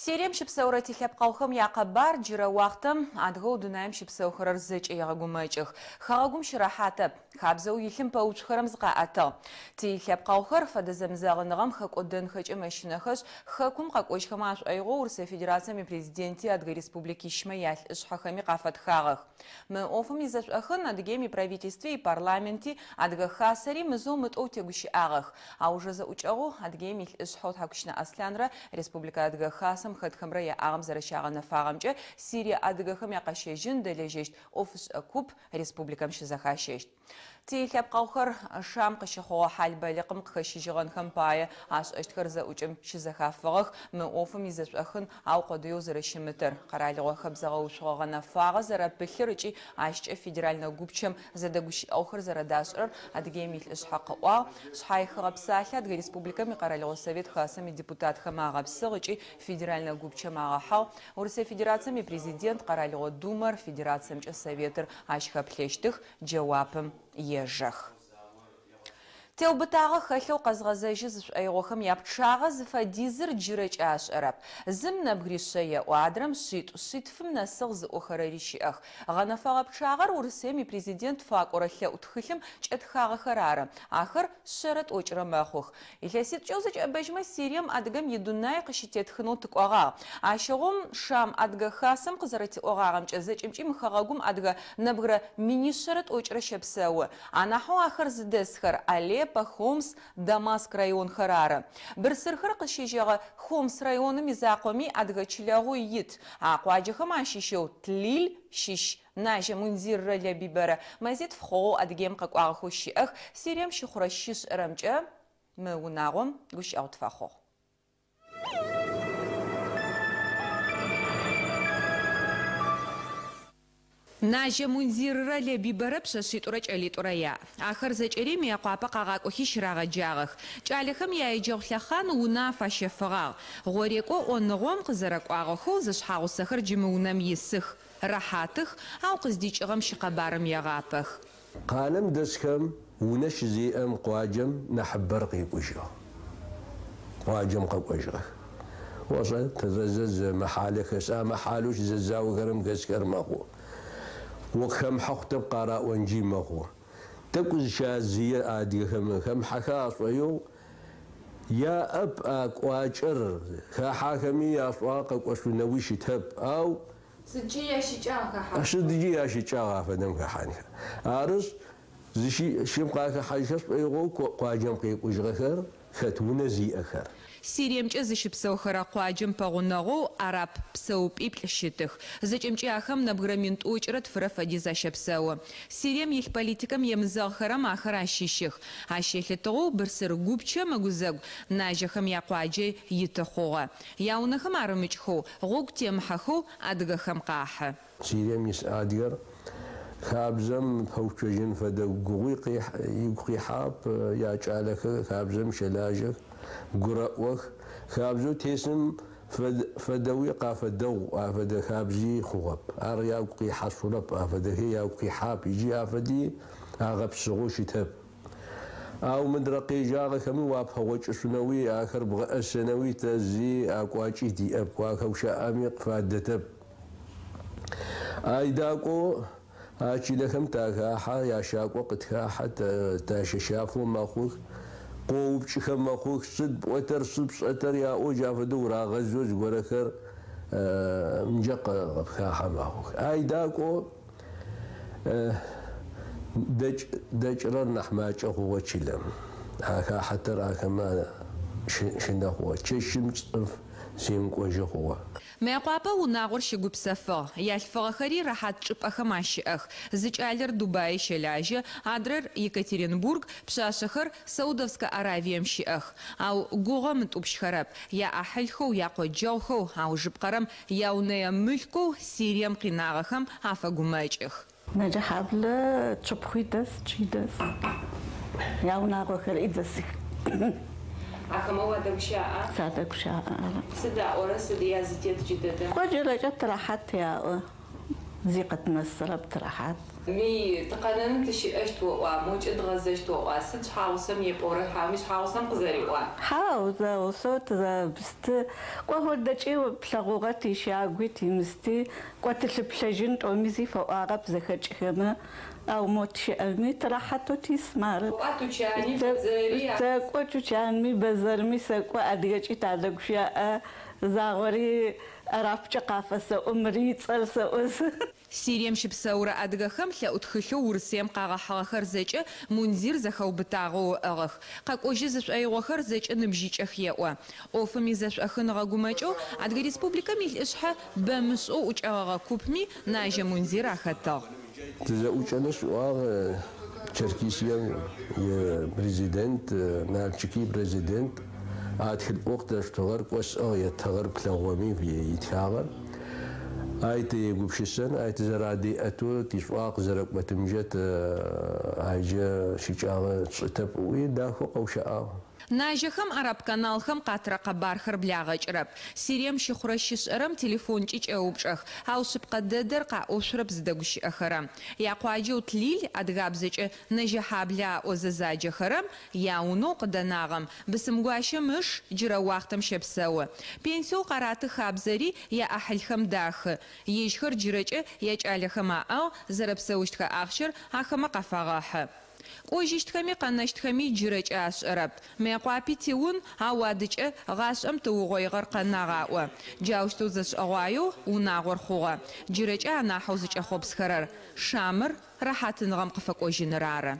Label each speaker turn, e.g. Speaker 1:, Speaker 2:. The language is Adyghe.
Speaker 1: Сирием щыпсэурэ тилъэпкъэгъухэм якъэбар джырэ уахътэм адыгэу дунаим щыпсэухэрэр зэкӏэ егъэгумэкӏых. Хэгъэгум щырэхьатэп. Хабзэу илъым пэуцухэрэм зыкъаӏэтыгъ. Тилъэпкъэгъухэр фэдэ зэмызэгъыныгъэм хэкӏодэнхэкӏэ мэщынэхэшъ, хэкум къэкӏожьхэмэ ашӏоигъоу Урысые Федерацием и Президенти Адыгэ Республикищмэ ялӏышъхьэхэми къафэтхагъэх. Мы ӏофым изэшӏохын Адыгеим и Правительстви, и Парламенти, Адыгэ Хасэри мызэу-мытӏоу тегущыӏагъэх. Аужырэ зэӏукӏэгъоу Адыгеим и Лӏышъхьэу Тхьакӏущынэ Аслъанрэ Республикэ Адыгэ Хасэм хэтхэмрэ яӏагъэм зэрэщагъэнэфагъэмкӏэ, Сирие адыгэхэм якъэщэжьын дэлэжьэщт ӏофышӏэ куп республикэм щызэхащэщт. Тилъэпкъэгъухэр Шам къыщыхъугъэ хьал-балыкъым къыхэщыжьыгъэнхэм пае ашӏэщтхэр зэӏукӏэм щызэхафыгъэх, мы ӏофым изэшӏохын аукъодыеу зэрэщымытыр, къэралыгъо хэбзэгъэуцугъэ гъэнэфагъэ зэрэпылъыр ыкӏи ащкӏэ федеральнэ гупчэм зэдэгущыӏэгъухэр зэрэдашӏырэр Адыгеим и Лӏышъхьэ къыӏуагъ. Шъхьаихыгъэ псалъэ Адыгэ Республикэм и Къэралыгъо Совет Хасэм идепутатхэм агъэпсыгъ ыкӏи федеральнэ гупчэм агъэхьыгъ. Урысые Федерацием и Президент, Къэралыгъо Думэр, Федерациемкӏэ Советыр ащ хэплъэщтых, джэуапым ежэх. Теубытагъэ хэлъэу къэзгъэзэжьы зышӏоигъохэм япчъагъэ зыфэдизыр джырэкӏэ ашӏэрэп. Зым нэбгыришъэ еӏо, адрэм шъитӏу, шъитфым нэсыгъ зыӏохэрэри щыӏэх. Гъэнэфэгъэ пчъагъэр Урысыем и Президент факӏорэ лъэӏу тхылъым кӏэтхагъэхэр ары. Ахэр шъэрэ тӏокӏырэ мэхъух. Илъэситӏукӏэ узэкӏэӏэбэжьмэ Сирием адыгэм идунай къыщытетхынэу тыкӏогъагъ. Ащыгъум Шам Адыгэ Хасэм къызэрэтиӏогъагъэмкӏэ, зэкӏэмкӏи мы хэгъэгум адыгэ нэбгырэ минишъэрэ тӏокӏырэ щэпсэу. Анахьэу ахэр зыдэсхэр Алеппо, Хомс, Дамаск районхэр ары. Бырсырхэр къыщежьэгъэ Хомс районым изакъоми адыгэ чылэгъу ит. А къуаджэхэм ащыщэу Тлиль щыщ Нажьэ Мунзиррэ Лэбибэрэ мэзитф хъугъэу Адыгеим къэкӏуагъэхэу щыӏэх, Сирием щыхъурэ-щышӏэрэмкӏэ мы унагъом гущыӏэгъу тыфэхъугъ. Нажьэ Мунзиррэ Лэбибэрэ пшъэшъитӏурэ кӏэлитӏурэ яӏ. Ахэр зэкӏэри Мыекъуапэ къагъакӏохи щырагъэджагъэх. Кӏалэхэм яеджэгъу лъэхъан унэ афащэфыгъагъ. Гъорекӏо ӏоныгъом къызэрэкӏуагъэхэу зэшъхьагъусэхэр джы мы унэм исых. Рэхьатых, ау къыздикӏыгъэм щыкъэбарым егъапэх.
Speaker 2: Къалэм дэсхэм унэ щызиӏэм къуаджэм нахьыбэр къекӏужьыгъ. Къуаджэм къэкӏожьыгъэх. Ошӏэ, тэзэзэ зы мэхьалэ хэс, а мэхьалэу щызэзаохэрэм хэсхэр мэхъу. Укъыхэмыхьэ хъутэп къараӏонджи мэхъу. Тӏэкӏу зыщадзые адыгэхэм хэмыхьэхэ ашӏоигъу, яӏэп а кӏуачӏэр, хахьахэми яшӏуагъэ къэкӏошъунэуи щытэп, ау
Speaker 1: Сыдкӏи ящыкӏагъ хэхьанхэ.
Speaker 2: Сыдкӏи ящыкӏагъ афэдэм хэхьанхэ. Арышъ, зыщыщым къахэхьажьхэ шӏоигъоу къуаджэм къекӏужьыгъэхэр хэт унэ зиӏэхэр.
Speaker 1: Сириемкӏэ зыщыпсэухэрэ къуаджэм пэгъунэгъоу араб псэупӏиплӏ щытых. Зэкӏэмкӏи ахэм нэбгырэ 1093 фэдиз ащэпсэу. Сирием илъ политикэм емызэгъхэрэм ахэр ащыщых. Ащ елъытыгъэу бырсыр гупчэм ыгузэгу Нажьэхэм якъуаджэ иты хъугъэ. Яунэхэм арымыкӏхэу, гъогу темыхьэхэу адыгэхэм къахьы.
Speaker 2: Сирием ис адыгэр хабзэм пэуцужьын фэдэ гугъуи игу къихьагъэп, якӏалэхэр хабзэм щэлажьэх, гурэӏох. Хабзэу тесым фэдэуи къафэдэгъу, афэдэ хабзи хъугъэп. Ар ягу къихьашъурэп, афэдэхи ягу къихьап, иджи афэди агъэпсыгъэу щытэп. Ау мыдрэ къежьагъэхэми уапэгъокӏышъунэуи, ахэр бгъэӏэсэнэуи тэ зи акӏуачӏи тиӏэп, уахэущыӏэми къыфадэтэп. Ай дакӏоу а чылэхэм тахахьэ, ящакӏо къытхахьэ, тащэщафэу мэхъух, къоупчӏыхэ мэхъух, сыд пӏотэр, сыд пшӏэтэр яӏоу джа фэдэу урагъэзэу зыгорэхэр мыджэ къыпхахьэ мэхъух. Ай дакӏоу Дэкӏырэр нахь макӏэ хъугъэ чылэм. Ахахьэтэр ахэмэ щынэ хъугъэ. Чэщым цӏыф земыкӏожьы хъугъэ.
Speaker 1: Мыекъуапэ унагъор щыгупсэфыгъ. Ялъфыгъэхэри рэхьат чӏыпӏэхэм ащыӏэх. Зы кӏалэр Дубаи щэлажьэ, адрэр Екатеринбург, пшъашъэхэр Саудовскэ Аравием щыӏэх. Ау гугъэм ытӏупщхэрэп. Яӏахьылхэу, якъоджэгъухэу, аужыпкъэрэм Яунэе мылъкоу Сирием къинагъэхэм афэгумэкӏых.
Speaker 3: Нэджыхьаблэ тшыпхъуи дэс, тши дэс, яунагъохэри дэсых.
Speaker 1: Ахэмэ уадэгущыӏа?
Speaker 3: Садэгущыӏэ.
Speaker 1: Сыд аӏорэ, сыд язытет джыдэдэм?
Speaker 3: Кӏо джырэкӏэ тырэхьат яӏо, зи къытнэсырэп, тырэхьат.
Speaker 1: Мы тыкъэнэным тыщыӏэщт оӏуа, мокӏэ дгъэзэщт оӏуа, сыд шъхьагъусэм епӏорэр, хьауми шъхьагъусэм къызэриӏуа?
Speaker 3: Хьау, зэгъусэу тызэбысты. Кӏо ходэкӏи плъэгъугъэ тищагуи тимысти, кӏо тылъыплъэжьын тӏоми зи фэӏуагъэп зэхэкӏхэмэ, ау мо тщыӏэми тырэхьатэу тис мары.
Speaker 1: Оӏуа тучани, бэдзэри?
Speaker 3: Сэкӏо тучанми, бэдзэрми сэкӏо, адыгэкӏи тадэгущыӏэ, загъори арапкӏэ къафэсэӏо, мыр ицӏэр сэӏо.
Speaker 1: Сирием щыпсэурэ адыгэхэм лъэӏу тхылъэу Урысыем къагъэхьыгъэхэр зэкӏэ Мунзир зэхэубытагъэу ыӏыгъых. Къэкӏожьы зышӏоигъохэр зэкӏэ ныбжьыкӏэх еӏо. ӏофым изэшӏохын ыгъэгумэкӏэу Адыгэ Республикэм илӏышъхьэ бэмышӏэу ӏукӏэгъэгъэ купми Нажьэ Мунзир ахэтыгъ.
Speaker 2: Тызэӏукӏэнэу сӏуагъ Черкесием и президент, Налчыки и президент а тхылъэу къытэштыгъэр, кӏо сӏыгъ етыгъэр плъэгъоми итхагъэр. Ай тегупшысэн, ай тызэрадеӏэтэу тишӏуагъэ къызэрэкӏотымкӏэ тэ айджэ щыкӏагъэ тшӏытэп ыӏуи дахэу къэущыӏагъ.
Speaker 1: Нажьэхэм араб каналхэм къатырэ къэбархэр благъэкӏырэп. Сирием щыхъурэ-щышӏэрэм телефонкӏи кӏэупчӏэх, ау шъыпкъэ дэдэр къаӏошъурэп зыдэгущыӏэхэрэм. Якъуаджэу Тлил, адыгабзэкӏэ Нэжьэхьаблэ аӏозэ заджэхэрэм, яунэу къыдэнагъэм бысымгуащэм ыш джырэ уахътэм щэпсэу. Пенсиеу къараты хабзэри яӏахьылхэм дахы. Ежьхэр джырэкӏэ якӏалэхэм аӏыгъ, зэрэпсэущтхэ ахъщэр ахэмэ къафагъэхьы. Кӏожьыщтхэми къэнэщтхэми джырэкӏэ ашӏэрэп. Мыекъуапи тиун, ау адыкӏэ гъашӏэм тыугъоигъэр къэнагъ аӏо. Джаущтэу зэшӏэгъуаеу унагъор хъугъэ. Джырэкӏэ анахьэу зыкӏэхъопсхэрэр Шамыр рэхьатыныгъэм къыфэкӏожьыныр ары.